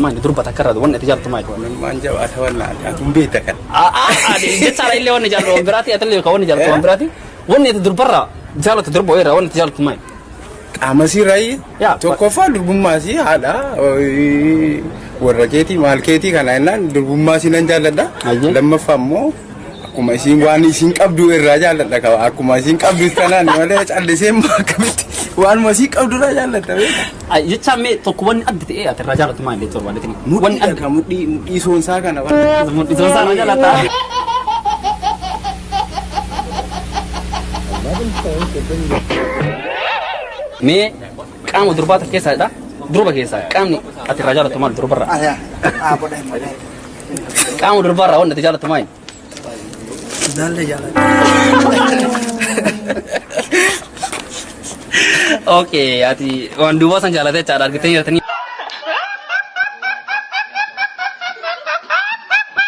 maali durba takka irraa wanni ati jaallattu maali? Waan jabaata wallaahi ati beekta kan. Jechaadha illee wanni jaallattu waan biraati ati illee wanni jaallattu waan biraati wanni ati durbarraa jaallattu durba irraa wanni ati jaallattu maali? Qaama sirraa tokkoffaa durbummaa si haadha warra keetii maal keetii kana jennaan durbummaa si nan jaalladha. Lammaffaa immoo akkuma isiin waan isiin qabdu irraa jaalladha qaba. Akkuma isiin qabdu kanaan malee callisee akkamitti waanuma isiin qabdu irraa jaalladha beekta. Jechaan mee tokko wanni adda ta'e ati irraa jaallattu maali jechuu barbaadetini? Wanni adda mudhii soonsaa kana. Mudhii soonsaa irraa jaallatta. Mee qaama durbaata keessaadha. Durba keessaa qaamni ati irraa jaallattu maali durbarraa? Qaama durbarraa wanni ati jaallattu maali? Daalle jaalladha. Okay, ati waan duubaa san jaallatee jechaadha argitanii jirtanii.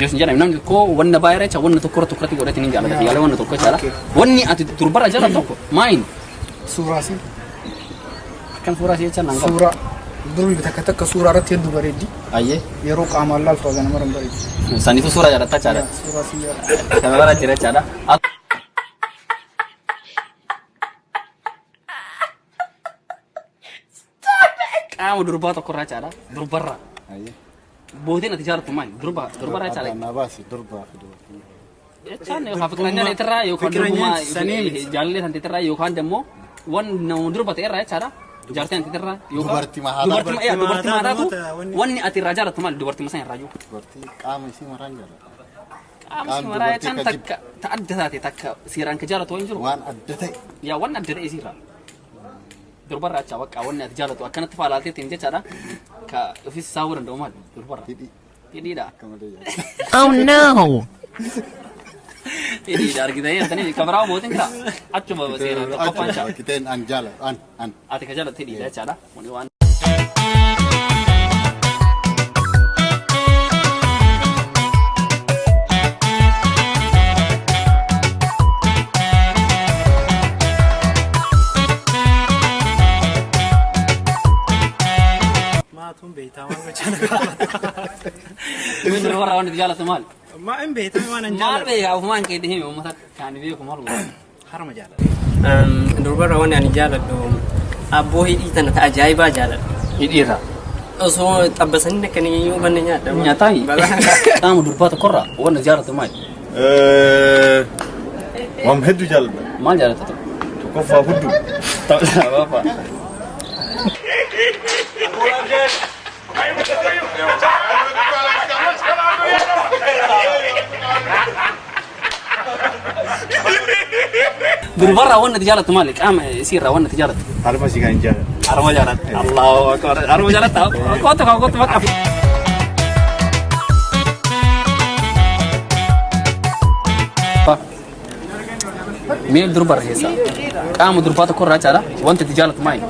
Yoo sin jedhame namni tokko wanna baay'ee jecha wanna tokko irra tokkotti godhatee ni jaallata. Yaalee wanna tokko jechaadha. Wanni ati durbarraa jaallattu tokko maali? Suuraa si. Akkam suuraa si jechaan naan qabu. Suuraa. Durbi takka takka suuraa irratti hedduu bareeddi. Ayyee. Yeroo qaamaan laaltu haga nama hin bareeddi. Saniitu suuraa jaallatta jechaadha. Suuraa si jaalladha. Kana bara jira jechaadha. Qaama durbaa tokkorraa jechaadha. Durbarraa. Booteen ati jaallattu maali? Durba durbarraa jechaadha. Na baasi durbaa fi dubartii. Jechaan yookaan fikiranyaa irraa yookaan durbummaa jaalallee tan irraa yookaan immoo waan nama durba ta'e irraa jechaadha. Jaartii ati irraa yookaan dubartii maataatu wanni ati irraa jaallattu maali? Dubartii sana irraa jiru. Dubartii qaama isii maraan jaalladha. Qaama isii maraa jechaan takka ta adda taate takka seeraan ka jaallattu waan jiru. Waan adda ta'e. Yaa waan adda ta'e isiirraa. Durbarraa jecha bakka wanni ati jaallattu akkanatti faalaaltee ittiin jechaadha. Ka ofiis saawuu danda'u maali? Durbarraa. Hidhii. Hidhiidha. Akka malee jaalladha. Oh no! Hidhiidha argitanii jirtanii kabaraa mootiin jira. Achuma seeraan tokkoffaan jira. Kiteen an jaalladhu an an. Ati ka jaallattu hidhiidha jechaadha. Kuni waan. Maatuun beektaa waan gochaa na gaafata. Inni durbarraa waan ati jaallattu maali? Maa hin beektaa waan an Maal jaalladhu. beekaa ofumaan keetti himi uummata kan beeku maal godha? Harma jaalladha. Durbarraa wanni ani jaalladhu abboo hidhii tana ta ajaa'ibaa jaalladha. Hidhiirraa. Osoo xabbasanii akkanii yoo banne nyaadha. Nyaataa qaama durbaa tokkorraa waan ati jaallattu maali? Waan hedduu jaalladha. Maal jaallatta tokko? Tokkoffaa hudduu. Lammaffaa. Durbarraa waan ati jaallattu maali? Qaama isiirraa waan ati jaallattu? Harma isii kan hin jaalladhu. Harma jaallatta. Allahu akbar. Harma jaallatta. Kootu kaa kootu bakka. Mee durbarra keessaa qaama durbaa tokkorraa jechaadha. Wanti ati jaallattu maali?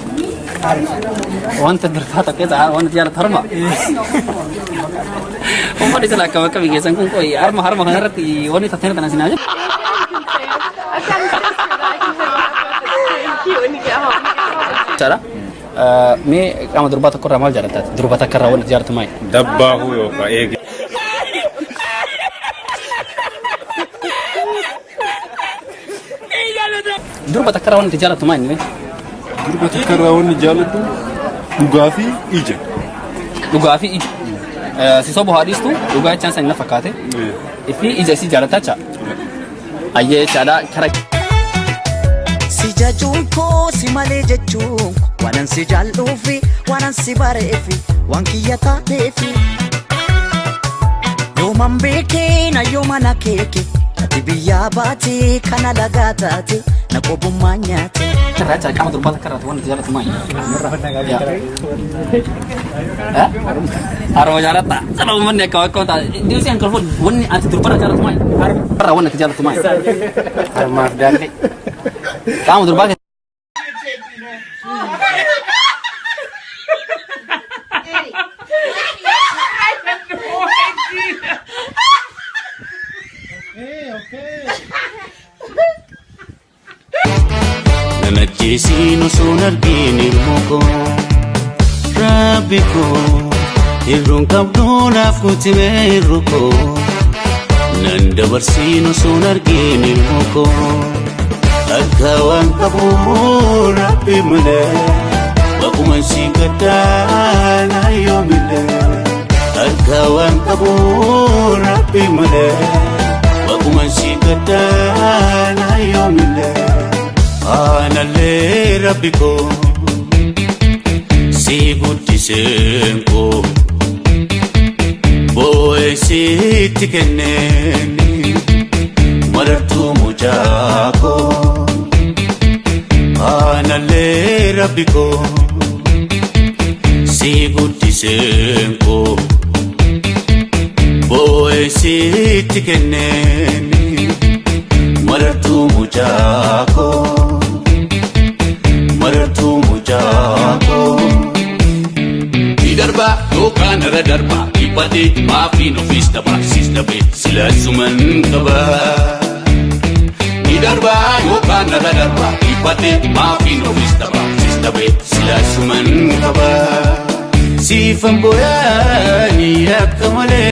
Wanta durbaa tokko keessaa wanti ati jaallattu harma. Uummanni isin akkam akkamii keessan kun qoyi harma harma kanarratti wanni tatteera tana isin haa jedhu. Jechaadha. Mee qaama durbaa tokkorraa maal jaallatta? Durba takkarraa wanti ati jaallattu maali? Dabbaahuu yookaan eegee. Durba takkarraa wanti ati jaallattu maali? Durba takkarraa wanni jaalladhu dhugaa fi ija. Dhugaa fi ija. Si sobu haa dhiistu dhugaa jechaan san na fakkaate. Fi ija isii jaalatta jecha. Ayyee jechaadha kara. Si jajuun koo si malee jechuun koo waanan si jaalluufi waanan si bareefi waan kiyya taateefi. Yooman beekee na yooman akeeke ati biyyaa baate kana lagaa taate na qobummaa nyaate. Irraa jecha qaama durbaa takka irraati wanti jaallattu maali? Harma jaalatta. Sana uummanni akka akka ta'a. Deemsi an kolfoon wanni ati durbarra jaallattu maali? Harma wanni ati jaallattu maali? Harmaaf daallee. Qaama durbaa Namachiisiin osoo hin argin ilmoo koo Rabbi koo Irruun qabdu naaf guutimee irru koo nan dabarsiin osoo argin ilmoo koo akka waan qabu rabbi malee Akkuma si gaddaa na yoomillee akka waan qabu rabbi malee Akkuma si gaddaa na yoomillee aanallee rabbi koo si guddiseen koo boo'ee sitti kenneen marartuu mucaa koo aanallee rabbi koo si guddiseen koo boo'ee sitti kenneen marartuu mucaa koo marartuu mucaa koo. Ni darba yookaan irra darba dhiphate maafiin ofiis daba siis dhabe silaasuman qaba. Ni darba yookaan irra darba dhiphate maafiin ofiis daba siis dhabe silaasuman qaba. Siifan boo'anii akka malee.